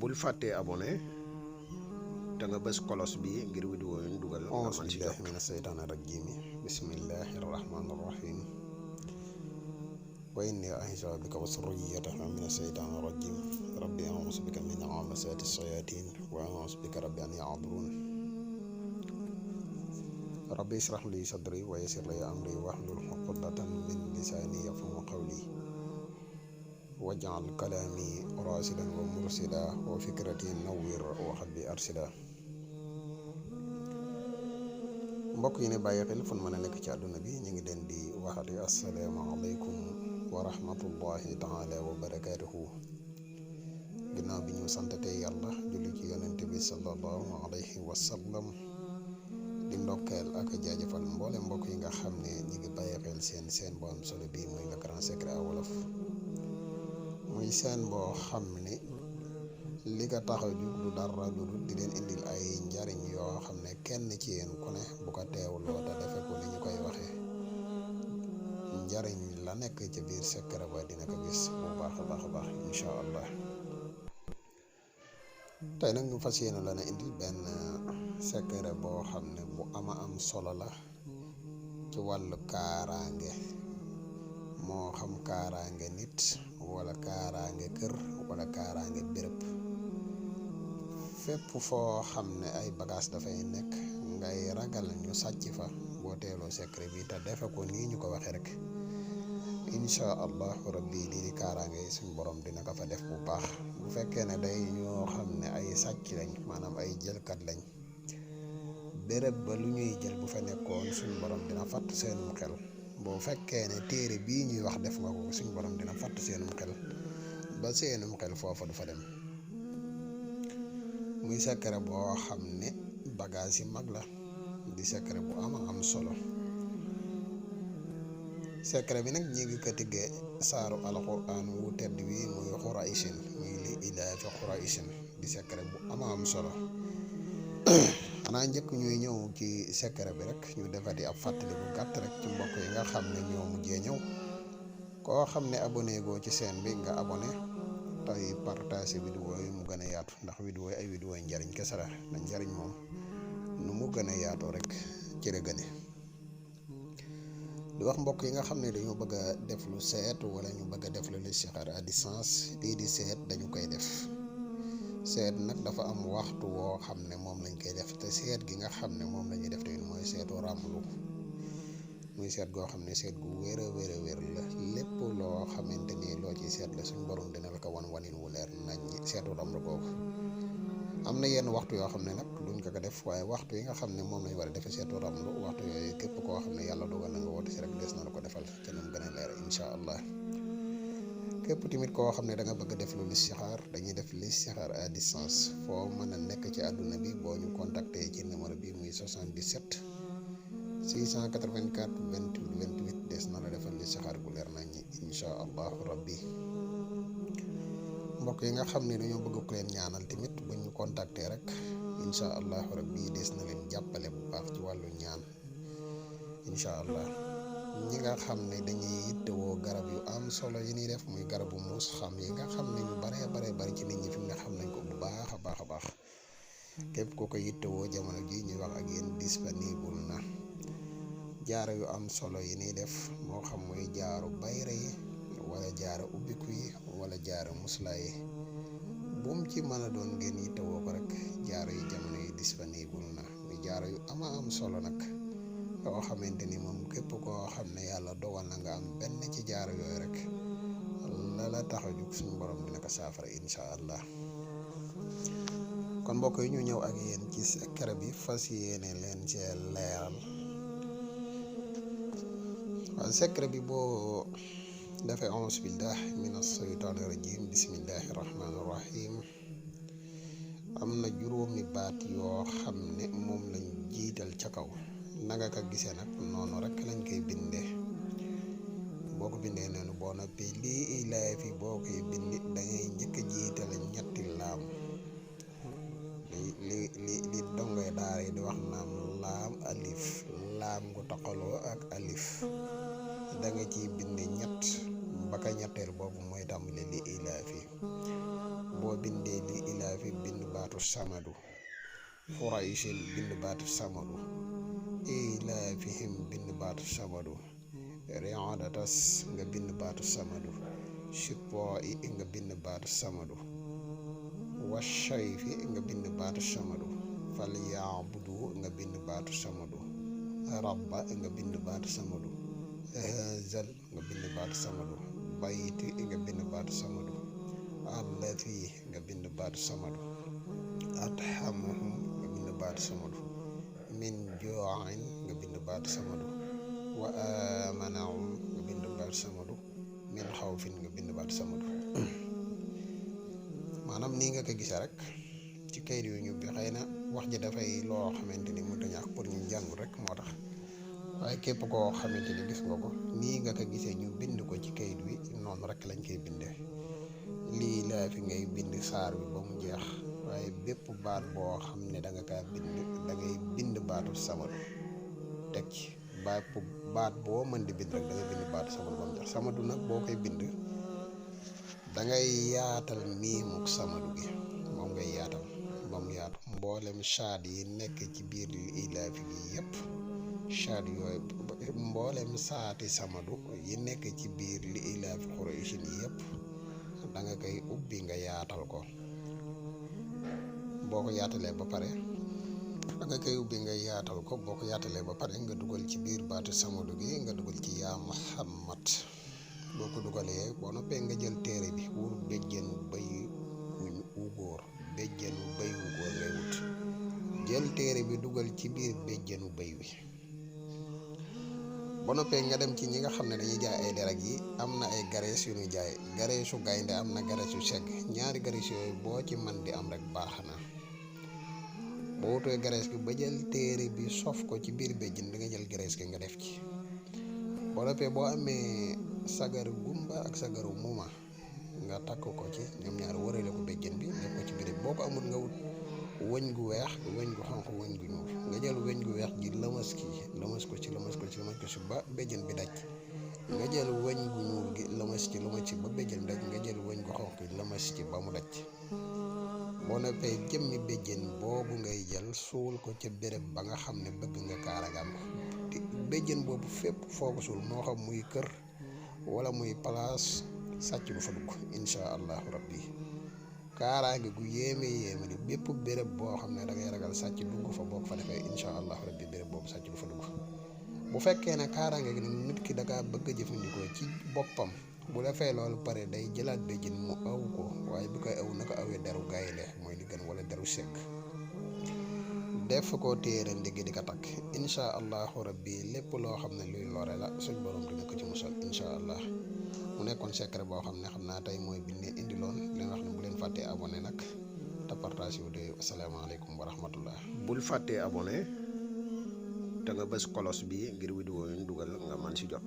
bul fàttee abonné te nga bës kolos bi ngir vidéo yi ñu dugal nga auzu mën ci billahi jot. mina seytaani rajim bismillahi rahmaani rahim wa inni u'iizuha bika wa zurriyyataha mina seytaani rajim rabbi a'uuzu bika min hamazaati sayaatiin wa a'uuzu bika rabbi an yahduruun rabbi ishrah li sadri wa yassir li amri wahlul uqdatan min lisaani yafqahu qawli waj'al kalaami raasidan wa mursida wa fikrati nawwir wa qalbi arsida. mbokk yi ne bàyyi xel fu mën a nekk ci àdduna bi ñu ngi leen di waxati asalaamaaleykum wa rahmatullahi taala wa barakaatuhu. ginnaaw bi ñu santatee yàlla julli ci yonente bi sallallahu alayhi wa sallam di ndokkeel ak jaajëfal mboole mbokk yi nga xam ne ñu ngi bàyyi xel seen boo am solo bii muy le grand secret à wolof, muy seen boo xam ne li ko tax a jug du dara lu dul di leen indil ay njariñ yoo xam ne kenn ci yéen ku ne bu ko teewloo te defe ko ni ñu koy waxee njariñ la nekk ci biir secret ba dina ko gis bu baax a baax incha allah. tey nag ñu fas yéene la na indil benn secret boo xam ne bu ama am solo la ci wàllu kaaraange, moo xam kaaraange nit wala kaaraange kër wala kaaraange béréb. fépp foo xam ne ay bagage dafay nekk ngay ragal ñu sàcc fa, boo teeloo secret bi te defe ko nii ñu ko waxee rek incha allahu rabbi lii di kaaraange yi suñ borom dina ko fa def bu baax. bu fekkee ne day ñoo xam ne ay sàcc lañ, maanaam ay jëlkat lañ, béréb ba lu ñuy jël bu fa nekkoon suñ borom dina fàtt seenum xel. boo fekkee ne téere bii ñuy wax def nga ko suñ borom dina fàtt seenum xel ba seenum xel foofa du fa dem. muy secret boo xam ne bagage yi mag la, di secret bu am solo. secret bi nag ñi ngi ko tiggee saaru alquran wu tedd wi muy Quraysin, muy li ilaafi Quraysin, di secret bu am solo. xanaa njëkk ñuy ñëw ci secret bi rek ñu defati ab fàttali bu gàtt rek ci mbokk yi nga xam ne ñoo mujjee ñëw. koo xam ne abonné goo ci seen bi nga abonné tey partage vidéo yi mu gën a yaatu, ndax vidéo yi ay vidéo yi njariñ kese la. na njariñ moom nu mu gën a yaatoo rek ci la gëne. di wax mbokk yi nga xam ne dañoo bëgg a def lu seet wala ñu bëgg a def lu listixaar à distance, lii di seet dañu koy def. seet nag dafa am waxtu woo xam ne moom lañ koy def, te seet gi nga xam ne moom la ñuy def tamit mooy seetu ràmmlu. muy seet goo xam ne seet gu wér a wér la. lépp loo xamante ni loo ci seet la suñ borom dina la ko wanin wu leer nañ seetu ràmmlu boobu. am na yenn waxtu yoo xam ne nag duñ ko def, waaye waxtu yi nga xam ne moom lañ war a defee seetu ràmmlu, waxtu yooyu képp koo xam ne yàlla dogal na nga woote si rek des na la ko defal ca nam gën a leer incha allah. képp tamit koo xam ne da nga bëgg a def lu listixaar, dañuy def listixaar à distance. foo mën a nekk ci àdduna bi boo ñu contacter ci numéro bi muy 77 684 28 28 des na la defal listixaar gu leer nañ incha allahu rabbi. mbokk yi nga xam ne dañoo bëgg ku leen ñaanal tamit bu ñu contacter rek incha allahu rabbi des na leen jàppale bu baax ci wàllu ñaan incha allah. ñi nga xam ne dañuy yittewoo garab yu am solo yi ñuy def, muy garabu muus xam yi nga xam ne ñu baree bari ci nit ñi fi mu ne xam nañ ko bu baax a baax. képp ku ko yittewoo jamono ji ñuy wax ak yéen disponible na. jaaro yu am solo yi ñuy def, moo xam muy jaaru bayre yi wala jaaro ubbiku yi wala jaaro musla yi, bu mu ci mën a doon ngeen yittewoo ko rek jaaro yi jamono yi disponible na. muy jaaro yu am solo nag yoo xamante ni moom képp koo xam ne yàlla dogal na nga am benn ci jaaro yooyu rek la tax a jug suñu borom dina ko saafara incha allah. kon mbokk yi ñu ñëw ak yéen ci secret bi fas yéene leen cee leeral. waaw secret bi boo defee auzu billahi mina shaytaani rajim bismillahi rahmaani rahim, am na juróomi baat yoo xam ne moom lañ jiital ca kaw. nanga ko gisee nag noonu rek lañ koy bindee. boo ko bindee noonu boo noppee lii ilaay fi boo koy bindi da ngay njëkk a jiitale ñetti laam. li dongoy daara yi di wax naam laam alif, laam gu taxaloo ak alif da nga ciy binde ñett ba ka ñetteel boobu mooy tàmbali li ilaay fi. boo bindee li ilaay baatu samadu Qurayshin bind baatu samadu ilaafihim bind baatu samadu ri'adatas nga bind baatu samadu shitwa'i nga bind baatu samadu washayfi nga bind baatu samadu falyabudu nga bind baatu samadu rabba nga bind baatu samadu hazal nga bind baatu samadu bayti nga bind baatu samadu allati nga bind baatu samadu athamuhum nga bind baatu samadu min ju'in nga bind baatu samadu wa amanahum nga bind baatu samadu min xawfin nga bind baatu samadu maanaam nii nga ko gisee rek ci kayit yu ñu bi xëy na wax ji dafay loo xamante ni mënut a ñàkk pour ñu jàngul rek moo tax waaye képp koo xamante ni gis nga ko nii nga ko gisee ñu bind ko ci kayit wi noonu rek lañ koy bindee lii laa fi ngay bind saar bi ba mu jeex waaye bépp baat boo xam ne da nga kaa bind da ngay bind baatu samadu teg ci baat boo mën di bind rek da ngay bind baatu samadu ba mu jeex samadu nag boo koy bind da ngay yaatal miimuk samadu gi moom ngay yaatal ba mu yaatu mboolem shaad yi nekk ci biir li ilaafi gi yëpp shaad yooyu mboolem saati samadu yi nekk ci biir li ilaafi Qurayshin yëpp da nga koy ubbi nga yaatal ko boo ko yaatalee ba pare da nga koy ubbi nga yaatal ko boo ko yaatalee ba pare nga dugal ci biir baatu samadu gi nga dugal ci yaa Muhammad boo ko dugalee boo noppee nga jël téere bi wur béjjenu bay wu góor béjjenu bay wu góor ngay wut jël téere bi dugal ci biir béjjenu bay wi boo noppee nga dem ci ñi nga xam ne dañuy jaay ay dereg yi am na ay garees yu ñuy jaay gareesu gaynde am na gareesu segg ñaari garees yooyu boo ci man di am rek baax na boo wutee garees gi ba jël téere bi sof ko ci biir béjjën da nga jël garees gi nga def ci boo noppee boo amee sagaru gumba ak sagaru muma nga takk ko ci ñoom ñaar wërale ko béjjën bi def ko ci biir boo ko amul nga wut wëñ gu weex wëñ gu xonq wëñ gu ñuul nga jël wëñ gu weex gi lëmas ko ci ba béjjën bi daj nga jël wëñ gu ñuul gi lëmas ci ba béjjën bi daj nga jël wëñ gu xonq gi lëmas ci ba mu daj boo noppee jëmmi béjjën boobu ngay jël suul ko ca béréb ba nga xam ne bëgg nga kaaragam ko béjjën boobu fépp foo ko suul moo xam muy kër wala muy place sàcc du fa dugg insha allahu rabbi kaaraange gu yéeme ni bépp béréb boo xam ne da ngay ragal sàcc dugg fa boo ko fa defee insha allahu rabbi béréb boobu sàcc du fa dugg bu fekkee ne kaaraange gi nit ki da kaa bëgg a jëfandikoo ci boppam bu defee loolu pare day jëlaat béjjën mu aw ko waaye bi koy aw naka awee deru gaynde mooy li gën wala deru sekk def ko téere ndigg di ko takk insha allahu rabbi lépp loo xam ne luy lore la suñ borom dina ko ci musal insha allah mu nekkoon secret boo xam ne xam naa tey mooy bi leen indiloon leen wax ne bu leen fàttee abonné nag te partage wu de asalaamaaleykum wa rahmatullah bul fàttee abonné te nga bës kolos bi ngir vidéo yi ñu dugal nga man si jot